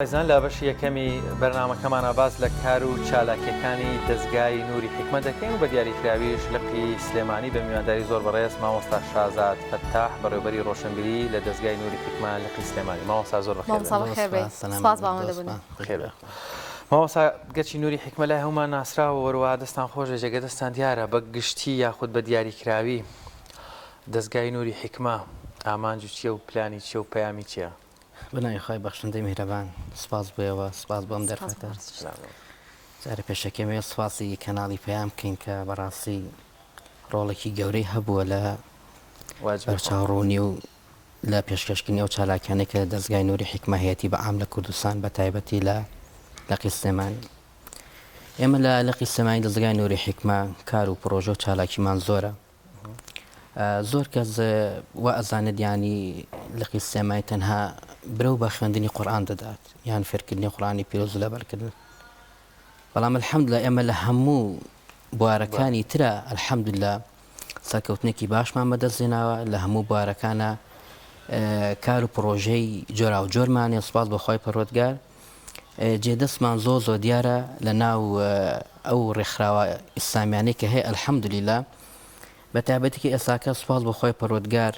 ئازیزان لە بەشی یەکەمی بەرنامەکەمانا باس لە کار و چالاکیەکانی دەزگای نوری حیکمە دەکەین و بە دیاریکراویش لقی سلێمانی بە میوانداری زۆر بەڕێز مامۆستا شازاد فەتاح بەڕێوبەری ڕۆشنبیری لە دەزگای نوری حیکمە لقی سلێمانی مامۆستا زۆر بەخێر مامۆستا بەخێر بێی سپاس بۆ ئامادەبوونت. بەخێر بێی مامۆستا گەرچی نوری حیکمە لای هەموومان ناسراوە وەروەها دەستان خۆش بێ جێگە دەستان دیارە بە گشتی یاخود بە دیاریکراوی دەزگای نوری حیکمە ئامانج چیە و پلانی چیە و پەیامی چیە؟ بە ناوی خوای بەخشندەی میهرەبان سوپاس بۆ ئێوە سوپاس بۆ ئەم دەرفەتە جارێ پێشەکی ئەمەوێت سوپاسی کەناڵی پەیام بکەین کە بەڕاستی ڕۆڵێکی گەورەی هەبووە لە بەرچاوڕوونی و لە پێشکەشکردنی ئەو چالاکیانەی کە دەزگای نوری حیکمە هەیەتی بە عام لە کوردستان بە تایبەتی لە لقی سلێمانی ئێمە لە لقی سلێمانی دەزگای نوری حیکمە کار و پڕۆژە و چالاکیمان زۆرە زۆر کەس وا ئەزانێت یانی لقی سلێمانی تەنها برەو بە خوێندنی قورئان دەدات یان فێرکردنی قورئانی پیرۆز و لەبەرکردن بەڵام الحمدلله ئێمە لە هەموو بوارەکانی ترە الحمدلله سەرکەوتنێکی باشمان بەدەست هێناوە لە هەموو بوارەکانە کار و پڕۆژەی جۆراوجۆرمانێ سوپاس بۆ خوای پەروەردگار جێ دەستمان زۆر زۆر دیارە لە ناو ئەو ڕێکخراوە ئیسلامیانەی کە هەیە الحمدللە بە تایبەتی کە ئێستاکە سوپاس بۆ خوای پەروەردگار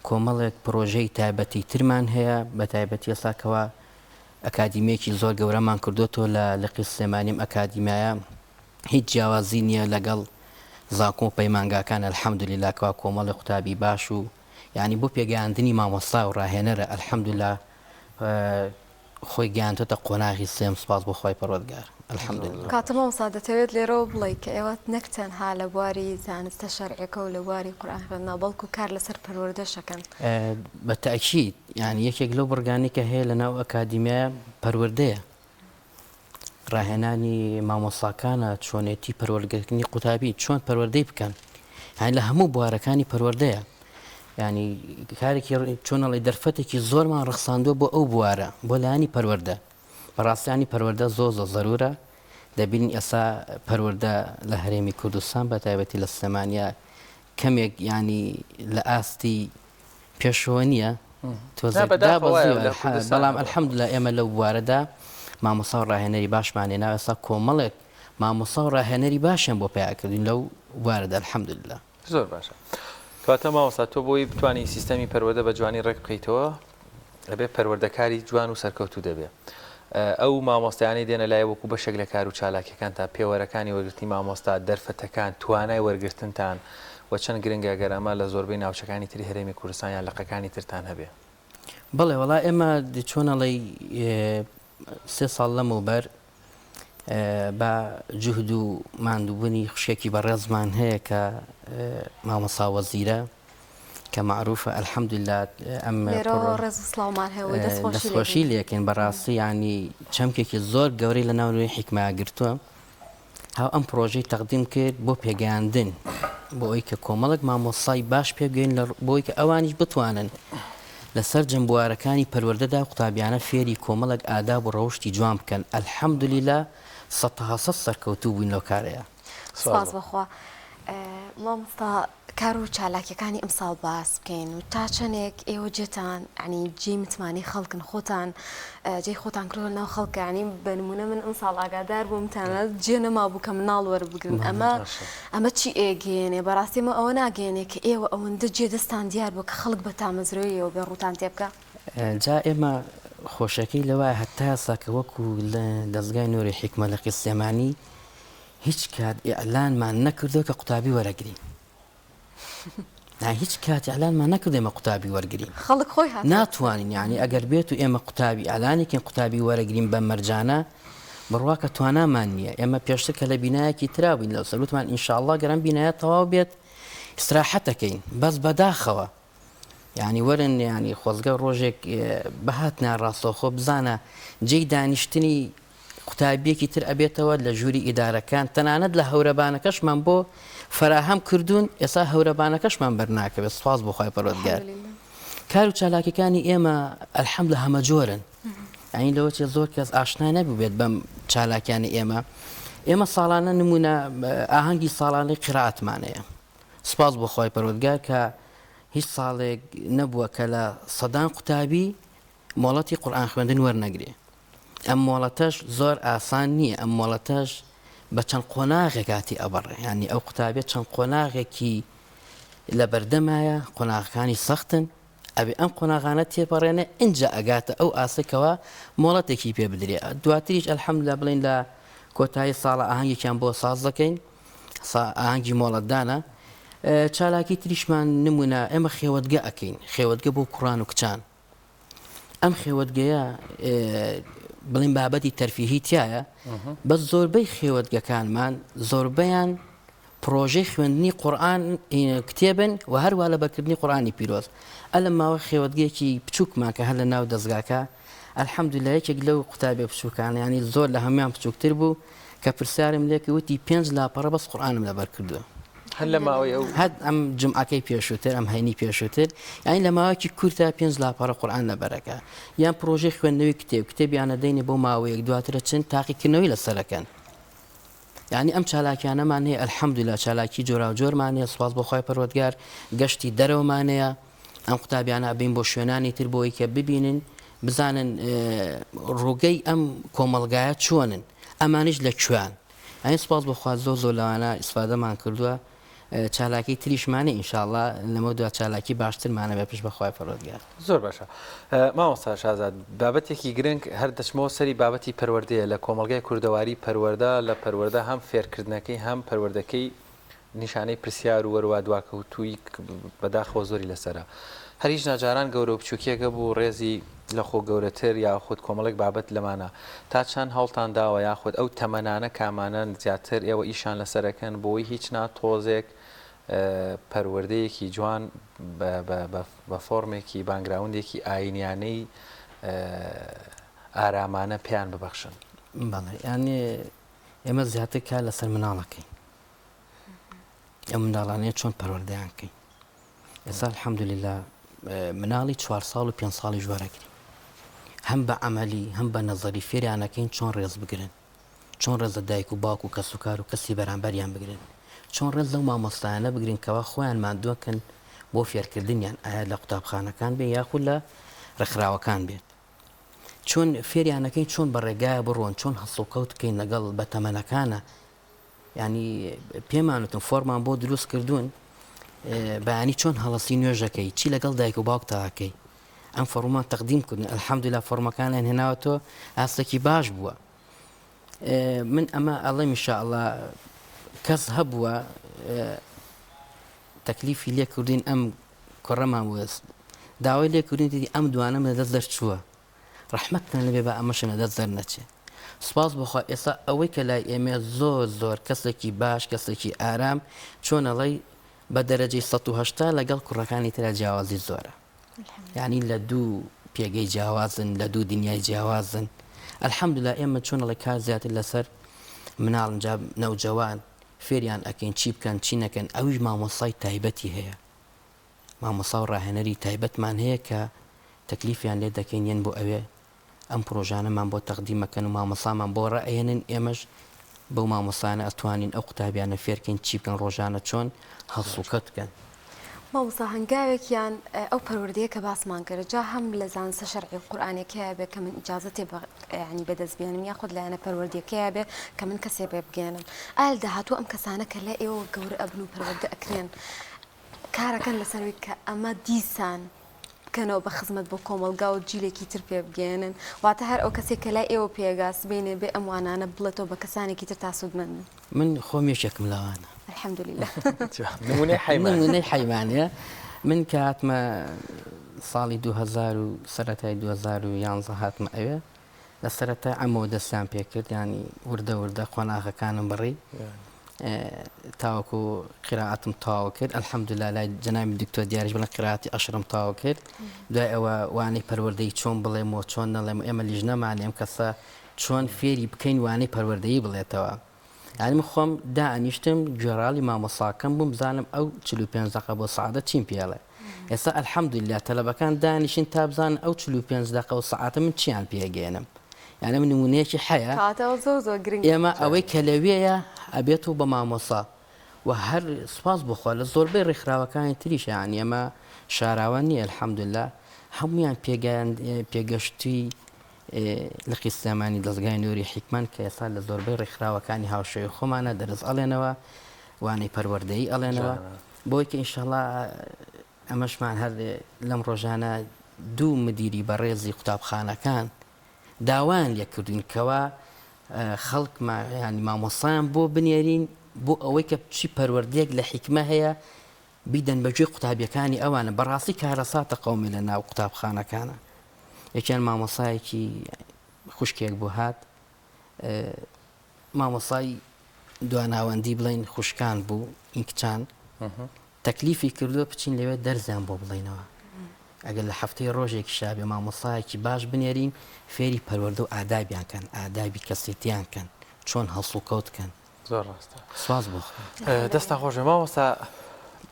کۆمەڵێک پرۆژەی تایبەتی ترمان هەیە بە تایبەتی ئێستاکەوە ئەکادیمیەکی زۆر گەورەمان کردوتەوە لە لقی سلێمانیم ئەکادیمیایە هیچ جیاوازی نییە لەگەڵ زانکۆ و پەیمانگاکان الحمدللە کەوا کۆمەڵی قوتابی باش و یعنی بۆ پێگەیاندنی مامۆستا و ڕاهێنەرە الحمدللە خۆی گەیاندۆتە قۆناغی سێم سوپاس بۆ خوای پەروەردگار الحمدللە. کاتە مامۆستا دەتەوێت لێرەوە بڵێی کە ئێوە نەک تەنها لە بواری زانستە شەرعیەکە و لە بواری قورئان خوێندنەوە بەڵکو کار لەسەر پەروەردەش ئەکەن؟ بە تەئکید یانی یەکێک لەو بڕگانەی کە هەیە لەناو ئەکادیمیایە پەروەردەیە ڕاهێنانی مامۆستاکانە چۆنێتی پەروەردەکردنی قوتابی چۆن پەروەردەی بکەن یانی لە هەموو بوارەکانی پەروەردەیە ینی کارێکی چۆنەڵی دەرفەتێکی زۆرمان ڕەخساندووە بۆ ئەو بوارە بۆ لایەنی پەروەردە بەڕاستیانی پەروەردە زۆر زۆر زەرورە دەبینین ئێستا پەروەردە لە هەرێمی کوردستان بە تایبەتی لە سلێمانیا کەمێک ینی لە ئاستی پێشەوە نییە تۆزێک دابەزیوە بەڵام الحمدللە ئێمە لەو بوارەدا مامۆستا و ڕاهێنەری باشمان هێنا ئێستا کۆمەڵێک مامۆستا و ڕاهێنەری باشیان بۆ پەیا کردوین لەو بوارەدا الحمدللە. زۆر باشە کەواتە مامۆستا تۆ بۆی بتوانی سیستەمی پەروەردە بە جوانی ڕێک بخەیتەوە ئەبێ پەروەردەکاری جوان و سەرکەوتوو دەبێ ئەو مامۆستایانەی دێنە لای وەکو بەشێک لە کار و چالاکیەکانتان پێوەرەکانی وەرگرتنی مامۆستا دەرفەتەکان توانای وەرگرتنتان و چەند گرنگە گەر ئەمە لە زۆربەی ناوچەکانی تری هەرێمی کوردستان یان لقەکانی ترتان هەبێ؟ بەڵێ وەڵا ئێمە چۆن ئەڵێی سێ ساڵ لەمەوبەر بە جوهد و ماندووبوونی خوشکێکی بەڕێزمان هەیە کە مامۆستا وەزیرە کە مەعروفە الحمدللە ئەم لێرەوە ڕێز و سڵاومان هەیە و دەستخۆشی دەستخۆشی لێکەین بەڕاستی ینی چەمکێکی زۆر گەورەی لە ناو نوێی حیکمە گرتووە هاو ئەم پرۆژەی تەقدیم کرد بۆ پێگەیاندن بۆ ئەوی کە کۆمەڵک مامۆستای باش پێبگەین لە بۆی کە ئەوانیش بتوانن لە سەرجەم بوارەکانی پەروەردەدا قوتابیانە فێری کۆمەڵک ئاداب و ڕەوشتی جوان بکەن الحمدللە سەتها سەد سەرکەوتوو بووین لەو کارەیا. سوپاس بۆ خوا. مامۆستا کار و چالاکیەکانی ئەمساڵ باس بکەین و تا چەندێک ئێوە جێتان ینی جێی متمانەی خەڵکن خۆتان جێی خۆتان کردوە ناو خەڵکە ینی بە نمونە من ئەمساڵ ئاگادار بووم تەنانەت جێ نەمابوو کە مناڵ وەربگرن ئەمە ئەمە چی ئێگەیەنێ بەڕاستی ئەمە ئەوە ناگەیەنێ کە ئێوە ئەوەندە جێ دەستان دیار بوو کە خەڵک بە تامەزرۆییەوە بێ ڕووتان تێ بکا. جا ئێمە خۆشەکەی لەوایە هەتا ئێستا کە وەکو لە دەزگای نوری حیکمە لقی سلێمانی هیچ کات ئیعلانمان نەکردووە کە قوتابی وەرەگرین نا هیچ کات ئیعلانمان نەکردو ئێمە قوتابی وەرگرین خەڵک خۆی هاتووە ناتوانین یعنی ئەگەر بێت و ئێمە قوتابی ئیعلانێکین قوتابی وەرەگرین بە مەرجانە بڕوا کە توانامان نییە ئێمە پێشتر کە لە بینایەکی ترا بووین لەو سەر وتمان ئینشاءاللە گەر ئەم بینایە تەواو بێت ئیسراحەتەکەین بەس بەداخەوە یانی وەرن یانی خۆزگە ڕۆژێک بهاتنا ڕاستەوخۆ بزانە جێی دانیشتنی قوتابیەکی تر ئەبێتەوە لە ژووری ئیدارەکان تەنانەت لە هەورەبانەکەشمان بۆ فەراهەم کردوون ئێستا هەورەبانەکەشمان بەرناکەوێت سوپاس بۆ خوای پەروەردگار کار و چالاکیەکانی ئێمە الحمد لە هەمەجۆرن یانی لەوە چێ زۆر کەس ئاشنا نەبووبێت بەم چالاکیانی ئێمە ئێمە ساڵانە نمونە ئاهەنگی ساڵانەی قیراتمانەیە سوپاس بۆ خوای پەروەردگار کە هیچ ساڵێک نەبووە کە لە سەدان قوتابی. مۆڵەتی قورئان خوێندن وەرنەگرێ. ئەم مۆڵەتەش زۆر ئاسان نییە، ئەم مۆڵەتەش بە چەند قۆناغێکا تێئەبەڕێ، یانی ئەو قوتابیە چەند قۆناغێکی لە بەردەمایە، قۆناغەکانی سەختن، ئەبێ ئەم قۆناغانە تێپەڕێنێ ئینجا ئەگاتە ئەو ئاستەی کەوا مۆڵەتێکی پێ بدرێ. دواتریش الحمدللە بڵێین لە کۆتایی ساڵا ئاهەنگێکیان بۆ ساز دەکەین، ئاهەنگی مۆڵەتدانە. چالاکی تریشمان نمونە ئێمە خێوەتگە ئەکەین، خێوەتگە بۆ کوڕان و کچان. ئەم خێوەتگەیە بڵێن بابەتی تەرفیهی تایە بەس زۆربەی خێوەتگەکانمان زۆربەیان پرۆژەی خوێندنی قورآن کتێبن و هەروە لە بەرکردنی قورآانی پیرۆز ئەلە ماوە خێوەتگەیەکی بچووکمان کە هەر لە ناو دەستگاکە الحمدلله یەکێک لەو قوتابیە بچووکانە ینی زۆر لە هەموان بچووکتر بوو کە پرسیارم لێ کرد وتی پێنج لاپەڕە بەس قورئانم لەبەر کردووە. هەر لە ماوەی ئەو. هەر ئەم جومعەکەی پێشووتر ئەم هەینی پێشووتر یانی لە ماوەیەکی کورتە پێنج لاپەڕە قورئان لەبەرەکە یان پرۆژەی خوێندنەوەی کتێب کتێبیان ئەدەینێ بۆ ماوەیەک دواتر ئەچن تاقیکردنەوەی لەسەر ئەکەن یانی ئەم چالاکیانەمان هەیە الحمدللە چالاکی جۆراوجۆرمان هەیە سوپاس بۆ خوای پەروەردگار گەشتی دەرەوەمان هەیە ئەم قوتابیانە ئەبەین بۆ شوێنانی تر بۆی کە ببینن بزانن ڕووگەی ئەم کۆمەڵگایە چۆنن ئەمانیش لە کوێن ئەین سپاس بۆ خوا زۆر زۆر لەوانە ئیسفادەمان کردووە چالاکی تریشمانە ئینشاءاللە لەمە دوا چالاکی باشترمانە بێ پشت بەخوای پەروەردگار. زۆر باشە مامۆستا شازاد بابەتێکی گرنگ هەر دەچمەوە سەری بابەتی پەروەردەیە لە کۆمەڵگای کوردەواری پەروەردە لە پەروەردە هەم فێرکردنەکەی هەم پەروەردەکەی نیشانەی پرسیار و وەروا دواکەوتوویی بەداخەوە زۆری لەسەرە. هەر هیچ نا جاران گەورە و بچووکیەک هەبوو ڕێزی لە خۆ گەورەتر یاخود کۆمەڵێک بابەت لەمانە. تا چەند هەوڵتان داوە یاخود ئەو تەمەنانە کامانەن زیاتر ئێوە ئیشان لەسەر ئەکەن بۆی هیچ نا تۆزێک پەروەردەیەکی جوان بە فۆرمێکی بانگراوندێکی ئاینیانەی ئارامانە پێیان ببەخشن؟ بەڵێ یانی ئێمە زیاتر کار لەسەر مناڵەکەین. ئەم منداڵانەیە چۆن پەروەردەیان بکەین ئێستا الحەمدللە مناڵی چوار ساڵ و پێنج ساڵیش وەرەگرین هەم بە عەمەلی هەم بە نەزەری فێریانەکەین چۆن ڕێز بگرن چۆن ڕێز لە دایک و باوک و کەسوکار و کەسی بەرامبەریان بگرن چۆن ڕێز لەو مامۆستایانە بگرن کەوا خۆیان ماندووەکەن بۆ فێرکردنیان ئایا لە قوتابخانەکان بێ یاخود لە ڕێکخراوەکان بێت چۆن فێریانەکەین چۆن بە ڕێگایە بڕۆن چۆن هەڵسوکەوت بکەین لەگەڵ بەتەمەنەکانە یانی پێمان وتن فۆرمان بۆ دروست کردوون بەیانی چۆن هەڵەسی نوێژەکەی چی لەگەڵ دایک و باوک تاکەی ئەم فۆڕمان تەقدیم کردن الحمدلله فۆرمەکانیان هێناوەتەوە ئاستێکی باش بووە من ئەمە ئەڵێم ئینشاءاللە کەس هەبووە تەکلیفی لێکردین ئەم کوڕەمان وەست داوای لێکردین ئەم دوانەم لە دەست دەرچووە ڕەحمەتتان لێبێ با ئەمەشم لە دەست دەرنەچێ. سوپاس بۆ خوا ئێستا ئەوەی کە لای ئێمەیە زۆر زۆر کەسێکی باش کەسێکی ئارام چۆن ئەڵێی بە دەرەجەی 180 لەگەڵ کوڕەکانی ترا جیاوازی زۆرە یعنی لە دوو پێگەی جیاوازن لە دوو دنیای جیاوازن الحمدلله ئێمە چۆن ئەڵێ کار زیاتر لەسەر مناڵن جا نەوجەوان فێریان ئەکەین چی بکەن چی نەکەن ئەویش مامۆستای تایبەتی هەیە مامۆستا و ڕاهێنەری تایبەتمان هەیە کە تەکلیفیان لێ دەکەین یەن بۆ ئەوێ ئەم پرۆژانەمان بۆ تەقدیم ئەکەن و مامۆسامان بۆ ڕائەیەنن ئێمەش بەو مامۆستایانە ئەتوانین ئەو قوتابیانە فێرکەین چی بکەن ڕۆژانە چۆن هەڵسوکەوت بکەن. مامۆستا هەنگاوێکیان ئەو پەروەردەیە کە باسمان کرد جا هەم لە زانستە شەرعی و قورئانیەکەیا بێ کە من ئیجازەتێ بە یانی بەدەست بێنم یاخود لایەنە پەروەردیەکەیا بێ کە من کەسێ پێ بگەیەنم ئایا لە داهاتوو ئەم کەسانە کە لای ئێوە گەورە ئەبن و پەروەردە ئەکرێن کارەکەن لەسەر ئەوەی کە ئەمە دیسان بکەنەوە بە خزمەت بۆ کۆمەڵگا و جیلێکی تر پێ بگەیەنن واتە هەر ئەو کەسێک کە لای ئێوە پێگا سبەینێ بێ ئەم وانانە بڵێتەوە بە کەسانێکی تر تا سوودمەند بن. من خۆم یەکێکم لەوانە. الحمدللە. نمونەی حەیمان. نمونەی حەیمانە. من کە هاتمە ساڵی 2000 و سەرەتای 2011 هاتمە ئەوێ لە سەرەتای عەمەوە دەستیان پێکرد یانی وردە وردە قۆناغەکانم بڕی تاوەکو قیرائەتم تەواو کرد الحمدلله لای جەنابی دکتۆر دیاریش بڵێن قیرائەتی عەشرم تەواو کرد دوای ئەوە وانەی پەروەردەیی چۆن بڵێم و چۆن نەڵێم و ئێمە لیژنەمان ئەم کەسە چۆن فێری بکەین وانەی پەروەردەیی بڵێتەوە یانی من خۆم دائەنیشتم گوێڕاڵی مامۆساکەم بووم بزانم ئەو 45 دەقە بۆ سەعاتە چیم پێڵێ ئێستا الحمدلله تەلەبەکان دانیشن تا بزانن ئەو 45 دەقە و سەعاتە من چیان پێگەێنم یانی ئەمە نمونەیەکی حەیە کەواتە ئەوە زۆر زۆر گرنگە. ئێمە ئەوەی کە لەوێیە ئەبێتەوە بە مامۆسا و هەر سوپاس بۆ خوا لە زۆربەی ڕێکخراوەکانی تریش یانی ئەمە شاراوە نییە الحمدللە. هەمویان پێگەشتوی لقی سلێمانی دەزگای نوری حیکمەن کە ئێستا لە زۆربەی ڕێکخراوەکانی هاوشێوەی خۆمانە دەرس ئەڵێنەوە وانەی پەروەردەیی ئەڵێنەوە بۆی کە ئینشەڵا ئەمەشمان هەر لەم ڕۆژانە دوو مدیری بەڕێزی قوتابخانەکان داوایان لێکردوین کەوا خەڵکمان ینی مامۆستایان بۆ بنێرین بۆ ئەوەی کە چی پەروەردەیەک لە حیکمە هەیە بیدەن بە گوێی قوتابیەکانی ئەوانە بەڕاستی کارەساتە قەومێ لە ناو قوتابخانەکانە یەکیان مامۆسایەکی خوشکێک بوو هات مامۆسای دواناوەندی بڵین خوشکان بوو این کچان تەکلیفی کردووە بچین لەوێ دەرزیان بۆ بڵینەوە ئەگەر لە هەفتەی ڕۆژێکی شابێ مامۆسایەکی باش بنێرین فێری پەروەردە و ئادابیان کەن ئادابی کەسێتیان کەن چۆن هەڵسوکەوت کەن زۆر ڕاستە سواز بۆ خوا. دەستتان خۆش بێ مامۆستا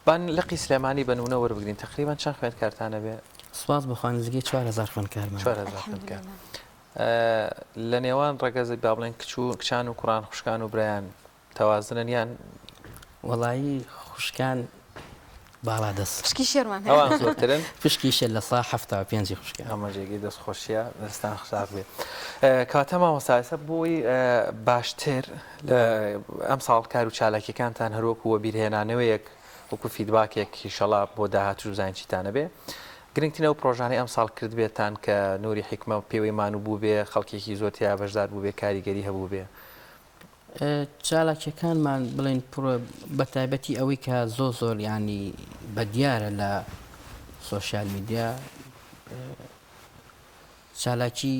بان لقی سلێمانی بە نمونە وەربگرین تقریبا چەند خوێندکارتان هەبێ؟ سوپاس بۆ خوا نزیکەی 4000 خوێندکارمان 4000 خوێندکار لە نێوان ڕەگەزی با بڵێن کچ و کچان و کوڕان خوشکان و برایان تەوازنن یان وەڵایی خوشکان باڵا دەست پشکی شێرمان هەیە ئەوان زۆرترن پشکی شێر لە سا 75 خوشکان ئەمە جێگەی دەست خۆشیە دەستان ساغ بێ کەواتە مامۆستا ئێستا بۆی باشتر لە ئەمساڵ کار و چالاکیەکانتان هەروەکو وەبیرهێنانەوەیەک وەکو feedback ێک ئیشەڵا بۆ داهاتوش بزانین چیتانە بێ گرنگترین ئەو پرۆژانەی ئەمساڵ کردبێتان کە نوری حیکمە پێوەی مانوو بووبێ خەڵکێکی زۆر تیا بەشدار بووبێ کاریگەری هەبووبێ چالاکیەکانمان بڵێن بە تایبەتی ئەوەی کە زۆ زۆر ینی بە دیارە لە سۆشیال میدیا چالاکی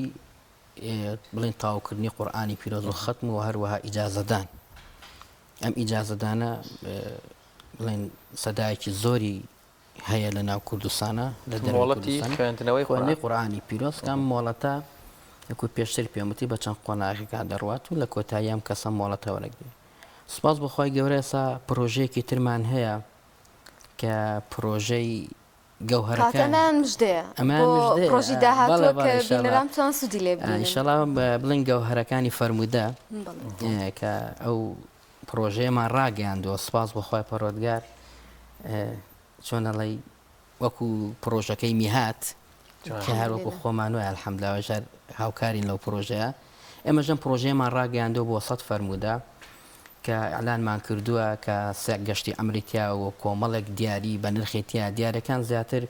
بڵێن تاوکردنی قورآانی پیرۆز و خەتم و هەروەها ئیجازەدان ئەم ئیجازەدانە بڵێن سەدایەکی زۆری هەیە لە ناو کوردستانە لە مۆڵەتی خوێندنەوەی خوێندنەوەی قورئانی پیرۆز کە ئەم مۆڵەتە وەکو پێشتر پێم وتی بە چەند قۆناغێکا دەڕوات و لە کۆتایی ئەم کەسە مۆڵەتە وەرەگرێ سوپاس بۆ خوای گەورە ئێستا پرۆژەیەکی ترمان هەیە کە پرۆژەی گەوهەرەکان کاتە ئەمەیان مژدەیە ئەمەیان بۆ مژدەیە پرۆژەی بەڵێ داهاتووە بەڵێ کە ئینشاڵڵا بینەران بتوان سوودی لێ ببینن ئینشاڵڵا بڵێن گەوهەرەکانی فەرموودە بەڵێ کە ئەو پڕۆژەیەمان ڕاگەیاندووە سوپاس بۆ خوای پەروەردگار چۆن ئەڵێی وەکو پڕۆژەکەی میهات کە هەر وەکو خۆمان وایە الحمدلله ئەوەش هەر هاوکارین لەو پڕۆژەیە ئێمەش ئەم پڕۆژەیەمان ڕاگەیاندووە بۆ سەد فەرموودە کە ئیعلانمان کردووە کە سێ گەشتی ئەمری تیا و کۆمەڵێک دیاری بە نرخی تیا دیارەکان زیاتر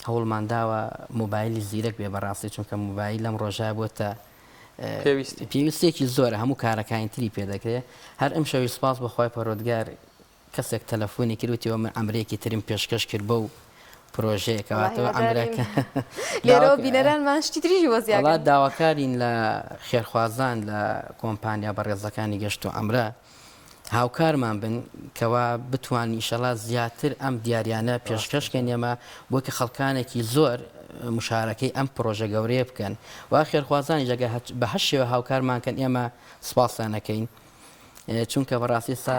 هەوڵمان داوە مۆبایلی زیرەک بێ بەڕاستی چونکە مۆبایل لەم ڕۆژە بۆتە پێویستی. پێویستیەکی زۆرە هەموو کارەکانی تری پێ دەکرێ هەر ئەمشەویش سوپاس بۆ خوای پەروەردگار کەسێک تەلەفۆنی کرد وتی من عەمرەیەکی ترم پێشکەش کرد بەو پرۆژەیە کەواتەوە عەمرەکە لێرەوە بینەرانمان شتی تریشی بۆ زیاد وەڵا داواکارین لە خێرخوازان لە کۆمپانیا بەڕێزەکانی گەشت و عەمرە هاوکارمان بن کەوا بتوانین ئیشەڵا زیاتر ئەم دیاریانە پێشکەش کەین ئێمە بۆ کە خەڵکانێکی زۆر مشارەکەی ئەم پرۆژە گەورەیە بکەن و خێرخوازانیش ئەگەر بە هەر شێوە هاوکارمان کەن ئێمە سپاسیان ئەکەین چونکە بەڕاستی ئێستا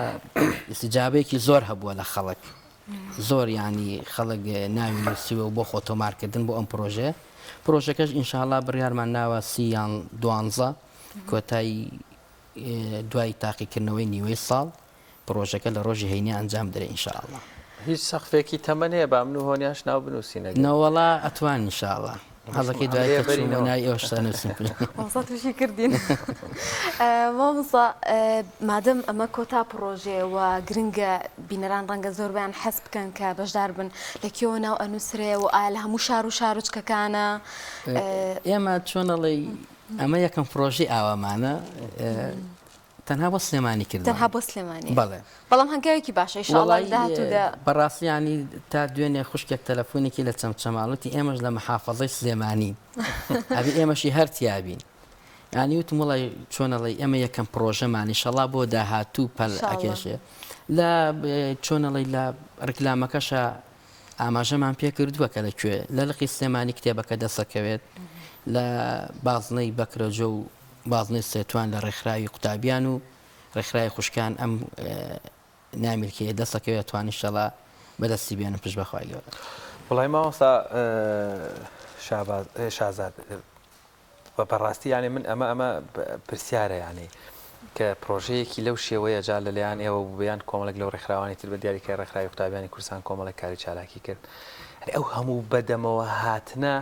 ئیستیجابەیەکی زۆر هەبووە لە خەڵک زۆر ینی خەڵک ناوی نووسیوە و بۆ خۆ تۆمارکردن بۆ ئەم پرۆژەیە پرۆژەکەش ئینشاڵا بڕیارمان ناوە سی یان دوانزە کۆتایی دوای تاقیکردنەوەی نیوەی ساڵ پڕۆژەکە لە ڕۆژی هەینی ئەنجام درێ ان شاء اللە. هیچ سەقفێکی تەمەن هەیە با من و هۆنیاش ناو بنووسین ئەگەر. نەوەڵا ئەتوان ان شاء اللە. حەزەکەی دوای ئەمرێ کە چوومە بەرینەوە. ناوی ئێوەش ئەنووسم. مامۆستا تووشی کردین. مامۆستا مادەم ئەمە کۆتا پڕۆژەیە و گرنگە بینەران ڕەنگە زۆربەیان حەز بکەن کە بەشدار بن لە کوێوە ناو ئەنووسرێ و ئایا لە هەموو شار و شارۆچکەکانە؟ ئێمە چۆن ئەڵێی ئەمە یەکەم پرۆژەی ئاوامانە تەنها بۆ سلێمانی کردمان. تەنها بۆ سلێمانی. بەڵێ. بەڵام هەنگاوێکی باشە ئیشاڵڵا لە داهاتوودا. بەڕاستی یانی تا دوێنێ خوشکێک تەلەفۆنێکی لە چەمچەماڵ وتی ئێمەش لە محافەزەی سلێمانین ئەبێ ئێمەشی هەر تیابین. یانی وتم وەڵای چۆن ئەڵێی ئێمە یەکەم پرۆژەمان ئیشەڵا بۆ داهاتوو پەل ئەکێشێ. لە چۆن ئەڵێی لە ڕیکلامەکەشا ئاماژەمان پێکردووە کە لە کوێ لە لقی سلێمانی کتێبەکە دەسەکەوێت، لە بازنەی بەکرەجۆ و بازنەی سێتوان لە ڕێکخراوی قوتابیان و ڕێکخراوی خوشکان ئەم نامیلکەیە دەسەکەوێت توان ئیشەڵا بەدەستی بێنن پشت بەخوای گەورە. وەڵای مامۆستا شاباز شازاد بەڕاستی یانی من ئەمە ئەمە پرسیارە یانی کە پرۆژەیەکی لەو شێوەیە جا لەلایەن ئێوە بوو یان کۆمەڵێک لەو ڕێکخراوانی تر بە دیاریکای ڕێکخراوی قوتابیانی کوردستان کۆمەڵێک کاری چالاکی کرد. یانی ئەو هەموو بەدەمەوە هاتنە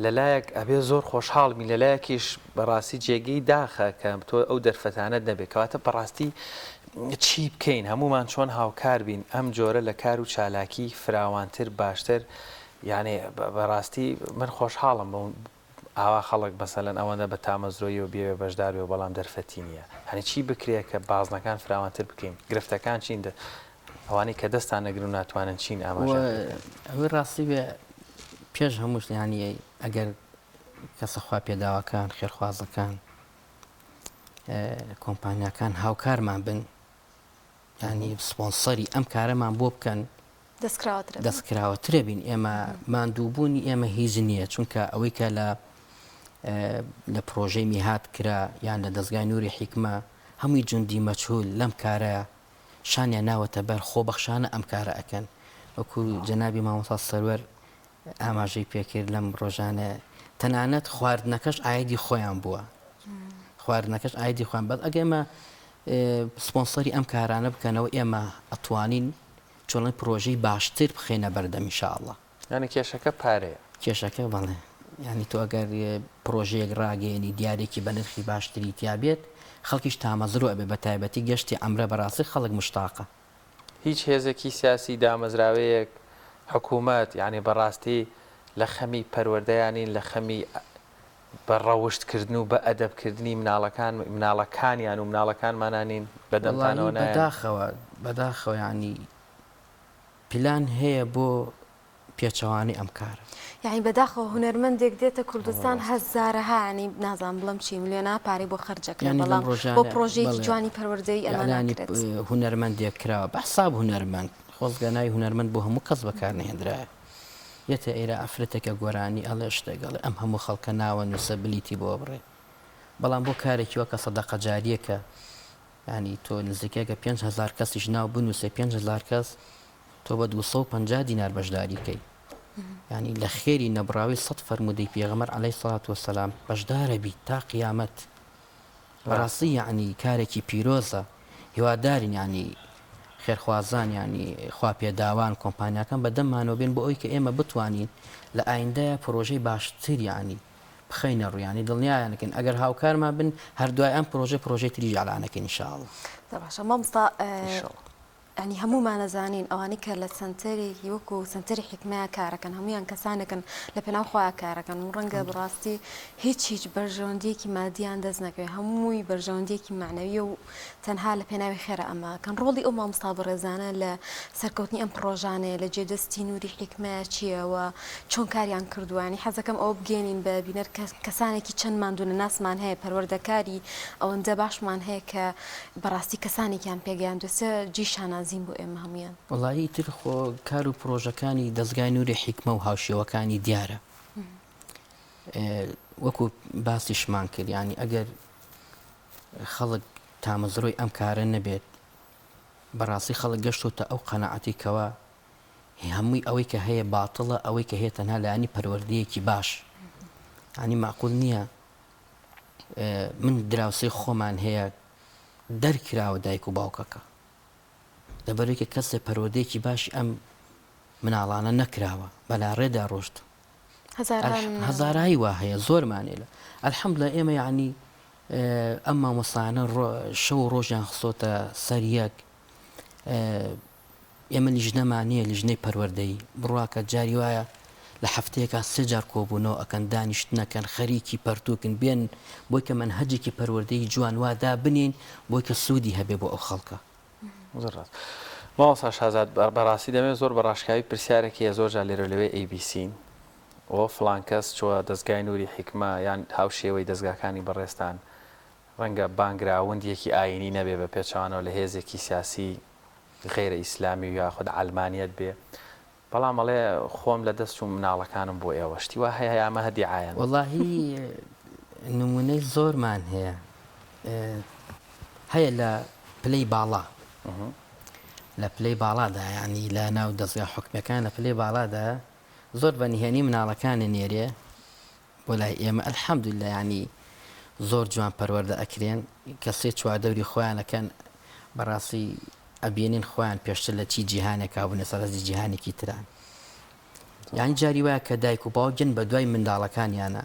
لەلایەک ئەبێ زۆر خۆشحاڵ بین لەلایەکیش بەڕاستی جێگەی داخە کە تۆ ئەو دەرفەتانەت نەبێ کەواتە بەڕاستی چی بکەین هەموومان چۆن هاوکار بین ئەم جۆرە لە کار و چالاکی فراوانتر باشتر یانێ بەڕاستی من خۆشحاڵم بەو ئاوا خەڵک مەسەلەن ئەوەندە بە تامەزرۆییەوە بیەوێ بەشدار بێ بەڵام دەرفەتی نییە یانی چی بکرێ کە بازنەکان فراوانتر بکەین گرفتەکان چین ئەوانەی کە دەستان نەگرن و ناتوانن چین ئاماژە ئەوەی ڕاستی بێ پێش هەموو شتێ یانی ئەگەر کەسە خوا پێداوەکان خێرخوازەکان کۆمپانیاکان هاوکارمان بن یانی سپۆنسەری ئەم کارەمان بۆ بکەن دەستکراوەترە بین ئێمە ماندووبوونی ئێمە هیچ نییە چونکە ئەوەی کە لە لە پرۆژەی میهات کرا یان لە دەستگای نوری حیکمە هەمووی جوندی مەجهول لەم کارە شانیان ناوەتە بەر خۆبەخشانە ئەم کارە ئەکەن وەکو جەنابی مامۆستا سەروەر ئاماژەی پێکرد لەم ڕۆژانە تەنانەت خواردنەکەش ئایدی خۆیان بووە خواردنەکەش ئایدی خۆیان بەس ئەگە ئێمە سپۆنسەری ئەم کارانە بکەنەوە ئێمە ئەتوانین چۆن پرۆژەی باشتر بخەینە بەردەم ان شاء اللە. یانی کێشەکە پارەیە. کێشەکە بەڵێ یانی تۆ ئەگەر پرۆژەیەک ڕاگەیەنی دیارێکی بە نرخی باشتری تیا بێت خەڵکیش تامەزرۆ ئەبێ بە تایبەتی گەشتی عەمرە بەڕاستی خەڵک مشتاقە. هیچ هێزێکی سیاسی دامەزراوەیەک حکوومەت یانی بەڕاستی لە خەمی پەروەردەیا نین لە خەمی بە ڕەوشت کردن و بە ئەدەب کردنی مناڵەکان مناڵەکانیان و مناڵەکانمانا نین بە دەمتانەوە وەڵایی نایەن. بەداخەوە بەداخەوە یانی پلان هەیە بۆ پێچەوانەی ئەم کارە. یانی بەداخەوە هونەرمەندێک دێتە کوردستان هەزارەها یانی نازانم بڵێم چی ملیۆنەها پارەی بۆ خەرج ئەکرێت یانی لەم بەڵام بۆ ڕۆژانە پڕۆژەیەکی بەڵێ جوانی پەروەردەیی ئەمە ئیعلانی ناکرێت. هونەرمەندێک کراوە بە حساب هونەرمەند خۆزگە ناوی هونەرمەند بۆ هەموو کەس بەکار نەهێندرایە یەتە ئێرە ئافرەتێکە گۆرانی ئەڵێ شتێک ئەڵێ ئەم هەموو خەڵکە ناوە نووسە بلیتی بۆ بڕێ بەڵام بۆ کارێکی وەکە سەدەقە جاریەکە یانی تۆ نزیکەکە 5هزار کەسیش ناو بنووسێ 5هزار کەس تۆ بە 250 دینار بەشداری کەی یانی لە خێری نەبڕاوی سەد فەرموودەی پێغەمبەر عەلەیهی سڵات وەسەلام بەشدارە بیت تا قیامەت بەڕاستی یەعنی کارێکی پیرۆزە هیوادارین یەعنی خێرخوازان یەعنی خوا پێداوان کۆمپانیاکان بە دەممانەوە بێن بۆ ئەوی کە ئێمە بتوانین لە ئایندەیا پرۆژەی باشتر یەعنی بخەینە ڕوو یەعنی دڵنیایان کەین ئەگەر هاوکارمان بن هەر دوای ئەم پرۆژە پرۆژەی تریش ئیعلانەکەین ان شاء اللە. زۆر باشە مامۆستا یانی هەموومان ئەزانین ئەوانەی کە لە سەنتەرێکی وەکو سەنتەری حیکمەیا کارەکەن هەموویان کەسانێکن لە پێناو خۆیان کارەکەن و ڕەنگە بەڕاستی هیچ هیچ بەرژەوەندیەکی مادیان دەست نەکەوێت هەمووی بەرژەوەندیەکی مەعنەویە و تەنها لە پێناوی خێرا ئەمە کەن ڕۆڵی ئەو مامۆستا بەڕێزانە لە سەرکەوتنی ئەم پڕۆژانەیە لە جێدەستی نوری حیکمەیە چییە و چۆن کاریان کردووە یانی حەزەکەم ئەوە بگەێنین بە بینەر کە کەسانێکی چەند ماندوونەناسمان هەیە پەروەردەکاری ئەوەندە باشمان هەیە کە بەڕاستی کەسانێکیان پێگەیاندوە چ جێی شانازین بۆ ئێمە هەموویان. وەڵایی ئیتر خۆ کار و پڕۆژەکانی دەزگای نوری حیکمە و هاوشێوەکانی دیارە وەکو باسیشمان کرد یانی ئەگەر خەڵک تامەزرۆی ئەم کارە نەبێت بەڕاستی خەڵک گەشتۆتە ئەو قەناعەتی کەوا هەمووی ئەوەی کە هەیە باتڵە ئەوەی کە هەیە تەنها لایەنی پەروەردەیەکی باش ینی معقول نییە من دراوسێی خۆمان هەیە دەرکراوە دایک و باوکەکە لەبەرەوەی کە کەسێ پەروەردەیەکی باشی ئەم مناڵانە نەکراوە بەلاڕێدا ڕۆشت هەزارایی وا هەیە زۆرمانێ لە الحمدلله ئێمە یعنی ئەم مامۆستایانە شەو ڕۆژیان خستۆتە سەر یەک ئێمە لیژنەمان نییە، لیژنەی پەروەردەیی، بڕواکە جاری وایە لە هەفتەیەکا سێ جار کۆبوونەوە ئەکەن، دانیشتن ئەکەن، خەریکی پەرتووکن، بێن بۆی کە مەنهەجێکی پەروەردەیی جوان وا دابنێین بۆی کە سوودی هەبێ بۆ ئەو خەڵکە. زۆر ڕاست مامۆستا شازاد بەڕاستی دەمەوێت زۆر بە ڕاشکاوی پرسیارێک هەیە زۆر جار لێرەو لەوێ ئەیبیسین ئۆ فڵان کەس چوە دەزگای نوری حیکمە یان هاوشێوەی دەزگاکانی بەڕێزتان ڕەنگە بانگراوندێکی ئایینی نەبێ بە پێچەوانەوە لە هێزێکی سیاسی غەیرە ئیسلامی و یاخود عەلمانیەت بێ بەڵام ئەڵێ خۆم لە دەست چووم مناڵەکانم بۆ ئێوە شتی وا هەیە یا ئەمە هەر دیعایەن؟ وەڵاهی نمونەی زۆرمان هەیە هەیە لە پلەی باڵا لە پلەی باڵادا یعنی لە ناو دەزگا حکومیەکان لە پلەی باڵادا زۆر بە نهێنی مناڵەکانی نێرێ بۆ لای ئێمە الحمدللە یانی زۆر جوان پەروەردە ئەکرێن کە سێ چواردەوری خۆیان ئەکەن بەڕاستی ئەبینین خۆیان پێشتر لە چی جیهانێکا بوون ئێستا لە جیهانێکی تران. یانی جاری وایە کە دایک و باوک یەن بە دوای منداڵەکانیانە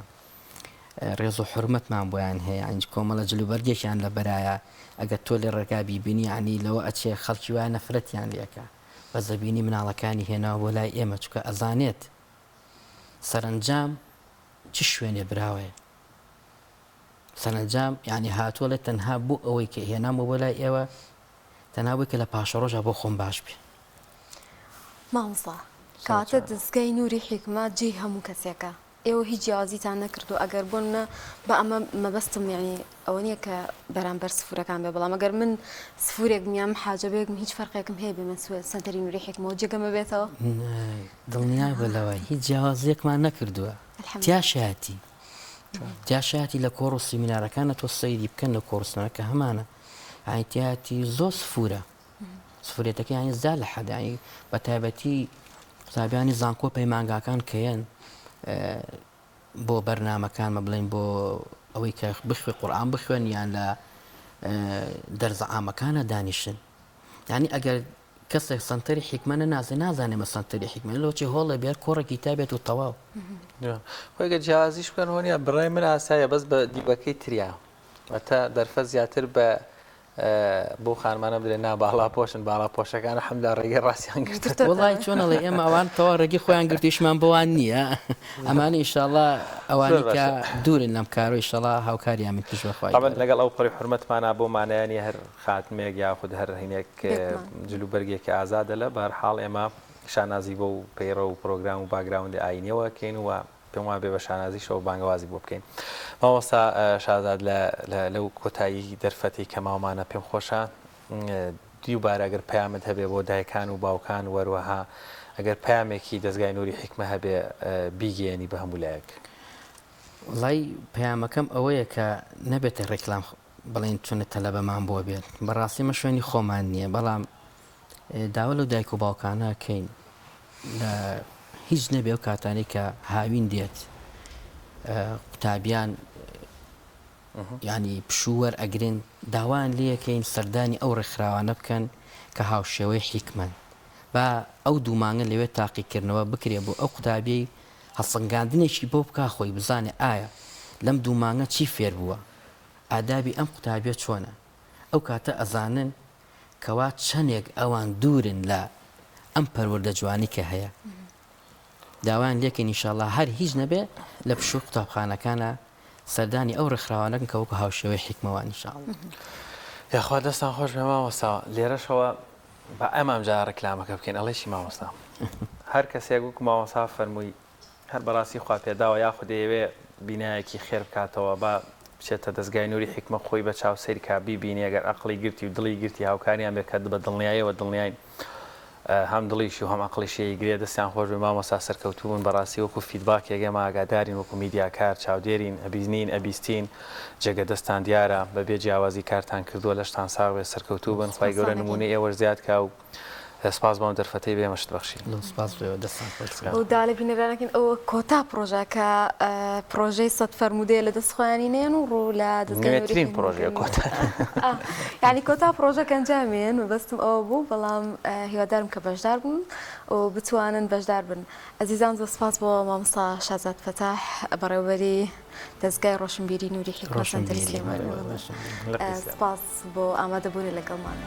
ڕێز و حورمەتمان بۆیان هەیە یانی کۆمەڵە جلوبەرگێکیان لە بەرایە ئەگەر تۆ لە ڕێگا بیبینی یانی لەوە ئەچێ خەڵکی وایە نەفرەتیان لێکا بەس دەبینی مناڵەکانی هێناوە بۆ لای ئێمە چونکە ئەزانێت سەرەنجام چ شوێنێ براوەیە سەرەنجام یانی هاتووە ڵێ تەنها بۆ ئەوەی کە هێنامەوە بۆ لای ئێوە تەنها بۆی کە لە پاشەڕۆژا بۆ خۆم باش بێ. مامۆستا کەواتە دەزگای نوری حیکمە جێی هەموو کەسێکە ئێوە هیچ جیاوازیتان نەکردووە ئەگەر بۆ نمونە با ئەمە مەبەستم یانی ئەوە نییە کە بەرامبەر سفورەکان بێ بەڵام ئەگەر من سفورێک بم یان حاجەبێک بم هیچ فەرقێکم هەیە بێمە سەنتەری نوری حیکمەوە جێگەمە بێتەوە؟ دڵنیابە لەوە هیچ جیاوازیەکمان نەکردووە تیاشایەتی تیاشایەتی لە کۆڕ و سیمینارەکانە تۆ سەیری بکەن لە کۆڕ و سیمینارەکە هەمانە یانی تیایەتی زۆر سفورە سفورێتەکە یانی زیاد لە حەد یانی بە تایبەتی قوتابیانی زانکۆ پەیمانگاکان کە یەن بۆ بەرنامەکان مە بڵێن بۆ ئەوەی کە بخوێ قورئان بخوێن یان لە دەرزە عامەکانە دانیشن یعنی ئەگەر کەسێک سەنتەری حیکمە نەناسێ نازانێ مە سەنتەری حیکمە لەوە چێ هۆڵێ بێ کۆڕێکی تا بێت و تەواو. خۆی گەر جیاوازیش بکەن هۆ نیە بڕای من ئاسایە بەس بە دیوەکەی تریا واتە دەرفەت زیاتر بە بۆ خانمانە بدرێ نا باڵا پۆشن باڵا پۆشەکان حەمدا ڕێگەی ڕاستیان گرتە وڵی چۆن ئەڵێ ئێمە ئەوان تەوا ڕێگەی خۆیان گرتیشمان بۆوان نییە ئەمانە ئیشاڵا ئەوانی کە دوورن لەم کارۆ ئیشەڵا هاوکاریان من پشت بەخوای طبعا لەگەڵ ئەو پەڕی حورمەتمانە بۆ مانایانی هەر خاتمێک یاخود هەر هینێک جل و بەرگێکی ئازادە لە بەهەرحاڵ ئێمە شانازی بەو پەیڕەو و پرۆگرام و باکگراوندی ئاینیەوە کەین و پێم وابێ بە شانازیشەوە بانگەوازی بۆ بکەین. مامۆستا شازاد لە لەو کۆتایی دەرفەتەی کە ماومانە پێم خۆشە دووبارە ئەگەر پەیامت هەبێ بۆ دایکان و باوکان و هەروەها ئەگەر پەیامێکی دەزگای نوری حیکمە هەبێ بیگەیەنی بە هەموو لایەک. وەڵای پەیامەکەم ئەوەیە کە نەبێتە ڕیکلام بڵێن چونە تەلەبەمان بۆ بێت بەڕاستی ئەمە شوێنی خۆمان نییە بەڵام داوا لەو دایک و باوکانە کەین لە هیچ نەبێ ئەو کاتانەی کە هاوین دێت قوتابیان ینی پشوو وەرئەگرن داوایان لێکەین سەردانی ئەو ڕێکخراوانە بکەن کە هاوشێوەی حیکمەن با ئەو دوو مانگە لەوێ تاقیکردنەوە بکرێ بۆ ئەو قوتابیەی هەڵسەنگاندنێکی بۆ بکا خۆی بزانێ ئایا لەم دوو مانگە چی فێر بووە ئادابی ئەم قوتابیە چۆنە ئەو کاتە ئەزانن کەوا چەنێک ئەوان دوورن لە ئەم پەروەردە جوانی کە هەیە داوایان لێکەین ئینشاڵا هەر هیچ نەبێ لە پشووی قوتابخانەکانا سەردانی ئەو ڕێکخراوانە بکەن کە وەکو هاوشێوەی حیکمە وان ئینشاڵا. یاخوا دەستان خۆش بێ مامۆستا لێرەشەوە با ئەم ئەمجارە ڕیکلامەکە بکەین ئەڵێ چی مامۆستا هەر کەسێک وەکو مامۆستا فەرمووی هەر بەڕاستی خوا پێداوە یاخود دەیەوێ بینایەکی خێر بکاتەوە با بچێتە دەزگای نوری حیکمە خۆی بە چاو سەیر کا بیبینێ گەر ئەقڵی گرتی و دڵی گرتی هاوکاریان بێ کە بە دڵنیایەوە دڵنیاین هەم دڵیشی و هەم ئەقڵیشی ئەیگرێ دەستیان خۆش بێ مامۆستا سەرکەوتوو بن بەڕاستی وەکو feedback ێک ئێمە ئاگادارین وەکو میدیاکار چاودێرین ئەبینین ئەبیستین جێگە دەستان دیارە بەبێ جیاوازی کارتان کردووە لەشتان ساغ بێ سەرکەوتوو بن خوای گەورە نموونەی ئێوەش زیاد کا و سپاس بۆ ئەم دەرفەتەی بە ئێمەشت بەخشی. زۆر سپاس بۆ ئێوە دەستان خۆش بێت. و داوا لە بینەرانەکەین ئەوە کۆتا پڕۆژە کە پڕۆژەی سەت فەرموودەیە لە دەست خۆیانی نێن و ڕوو لە دەزگای نوری نوێترین پڕۆژەیە کۆتا یانی کۆتا پڕۆژە کە ئەنجامێن مەبەستم ئەوە بوو بەڵام هیوادارم کە بەشدار بوون و بتوانن بەشدار بن ئەزیزان زۆر سپاس بۆ مامۆستا شازاد فەتاح بەڕێوەبەری دەزگای ڕۆشنبیری نوری حیکمە سەنتەری سلێمانی سپاس بۆ ئامادەبوونی لەگەڵمان.